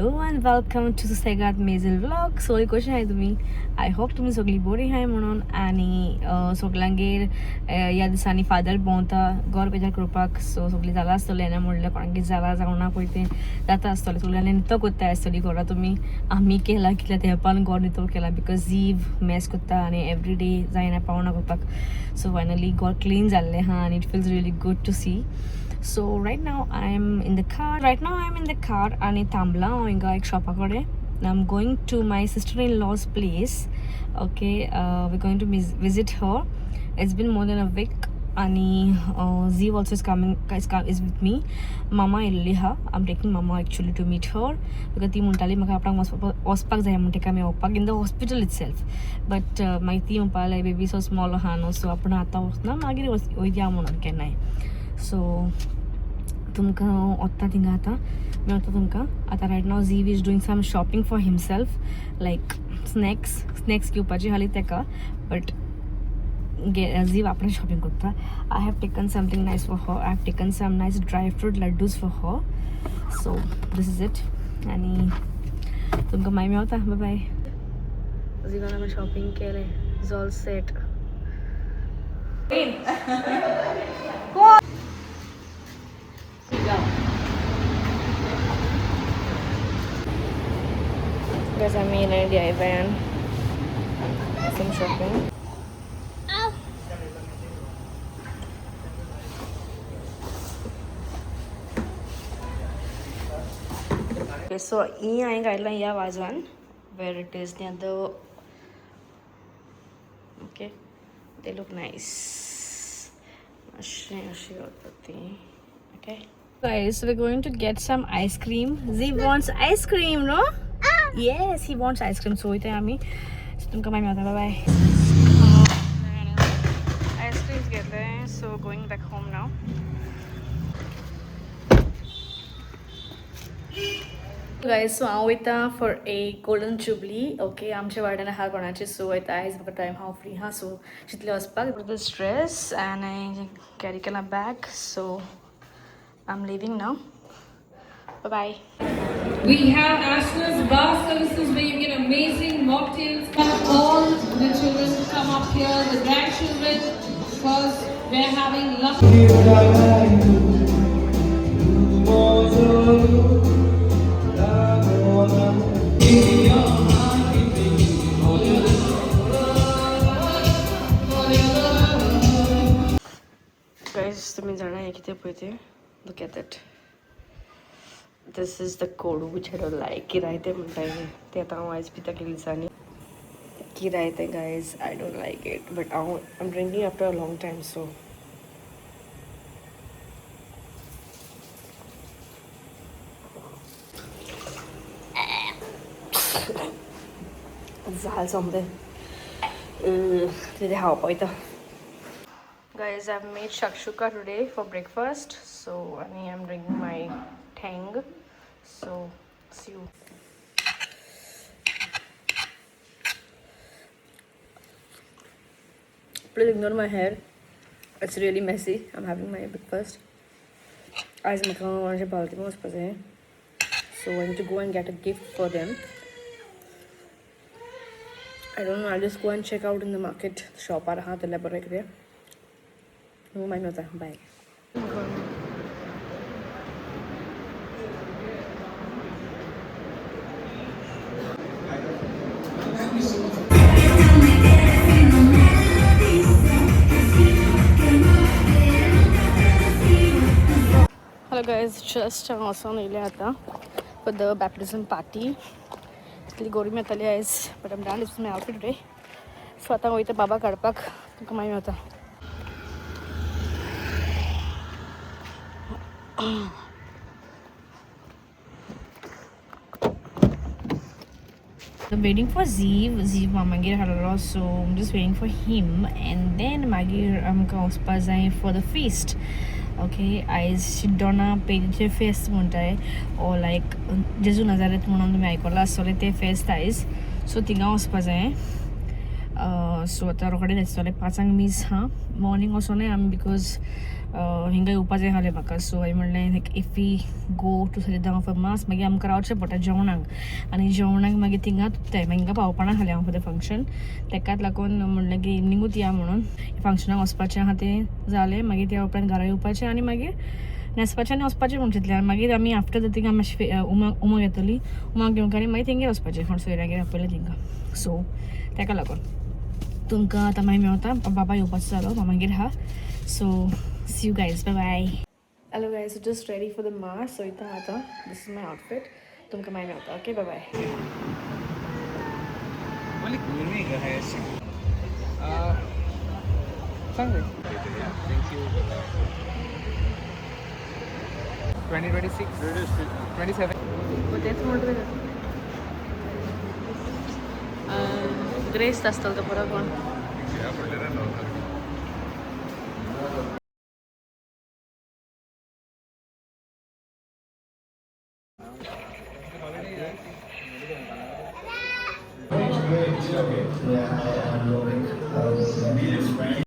Hello and welcome to Susegaad Mezel vlog. सगळीं कशीं आहाय तुमी? I hope तुमी सगळीं बरीं आहाय म्हणून. आनी सगल्यांगेर ह्या दिसांनी फादर भोंवता घर बेजार करपाक. सो सगळीं जालां आसतलें येना म्हणल्यार कोणागेर जालां जावना पळय तें जाता आसतलें. सगळ्यांनी नितळ करता आसतली घरा तुमी. आमी केलां कितल्या तेंपान घर नितळ केलां because जीव मॅस करता आनी एवरी डे जायना पावना करपाक. सो फायनली घर क्लीन जाल्लें आहा आनी it feels really good to see. So right now I am in the car. Right now I am in the car आनी थांबला हांव हिंगा एक शॉपा कडेन. I am going to my sister in law's place. Okay, we going to visit her. It's been more than a week. आनी Zeev also is coming, is with me. मामा येयल्ली आहा. I am taking mama actually to meet her because ती म्हणटाली म्हाका आपणाक वचपाक वचपाक जाय म्हण तेका मेळोवपाक in the hospital itself. But मागीर ती म्हणपाक लागली बेबी सो स्मॉल आहा न्हू, सो आपूण आतां वचना, मागीर वया म्हणून केन्नाय. सो तुमकां हांव वता थिंगा आतां मेळटा तुमकां. आतां right now Zeev is doing some shopping for himself, like snacks. Snacks घेवपाची हाली तेका, बट जीव आपणें शॉपिंग करता. I have taken something nice for her. I have taken some nice dry fruit laddus for her. So this is it. आनी तुमकां मागीर मेवता. बाय बाय. जीवान आमी शॉपिंग केलें, is all set. Guys, I'm in a DIY and some shopping. Okay, so ही हांवें घातलां ह्या वाजान where it is near the, okay, they look nice. अशें अशें वता ती. Okay guys, so we're going to get some ice cream. Z wants ice cream, no? Yes, he wants ice cream. So वयता आमी. So तुमकां मागीर मेळटा. बाय. आयस्क्रीम्स घेतले, so going back home now. Guys, so हांव वयता for a golden jubilee. Okay, आमच्या वाड्यान आहा कोणाची. सो वयता. आयज म्हाका टायम, हांव फ्री आहा, सो चिंतलें वचपाक. This dress and I carry केला bag, so I am leaving now. Bye. We have Ashler's Bar Services where you get amazing mocktails. All the children come up here, the grandchildren, because we're having lovely. Guys, तुम्ही जाणा हें कितें पळय तें. Look at it. This is the कोडू which I don't like. किरायतें म्हणटा हें तें. आतां हांव आयज पिता कितले दिसांनी किरायतें. Guys, I don't like it, but हांव I'm drinking after a long time, so जालें सोंपलें. तें खावपा वयता. Guys, I've made shakshuka today for breakfast. So, I mean, I'm drinking my Tang. So, see you. Please ignore my hair. It's really messy. I'm having my breakfast. आयज म्हाका कोणाचे बालतीन वचपा जाय. So I need to go and get a gift for them. I don't know, I'll just go and check out in the market. शॉपार आहा जाल्यार बरें कितें. मागीर मेळटा. बाय. Hello guys, just हांव वचोन येयलें आतां फॉर the baptism party. इतली गरमी येताली आयज, but I'm done. This my outfit today. So आतां वयता बाबा काडपाक. तुमकां मागीर मेळटा. I'm waiting for Zeev. Zeev मामागेर हाडलो, so I'm just waiting for him and then मागीर आमकां वचपा जाय for the feast. Okay, आयज डोना पेरीचें फेस्त म्हणटाय, ओ लायक जेजू नाजारेत म्हणून तुमी आयकलां आसतलें तें फेस्त आयज. सो थिंगा वचपा जाय. सो आतां रोखडें न्हेसतलें. 5 मीस आहा. मॉर्निंग वचोनाय आमी because हिंगा येवपा जाय आहलें म्हाका. सो हांवें म्हणलें, like, if we go to Salijao for mass, मागीर आमकां रावचें पडटा जेवणाक आनी जेवणाक मागीर थिंगाच उत्ताय, मागीर हिंगा पावपाना आहलें हांव फॉर the function. तेकाच लागून म्हणलें की इवनिंगूच या म्हणून. फंक्शनाक वचपाचें आहा तें जालें, मागीर त्या उपरांत घरा येवपाचें आनी मागीर न्हेसपाचें आनी वचपाचें म्हूण चिंतलें. आनी मागीर आमी आफ्टर the थिंगा मातशें उमा उमा घेतली, उमा घेवंक आनी मागीर थिंगेर वचपाचें, कोण सोयऱ्यागेर आपयलें थिंगा. सो तेका लागून तुमकां आतां मागीर मेवता. बाबा येवपाचो जालो, मामागेर आहा. So see you guys, bye bye. Hello guys, just ready for the mass. So इथं आतां this is my outfit. तुमकां मागीर मेवता. Okay, bye bye. Malik घुरमी है. सांग. Thank you. 2026, 27. तेच म्हणटा, ग्रेस्त आसतलो तो बरो कोण. Yeah, hi, I'm Rohit.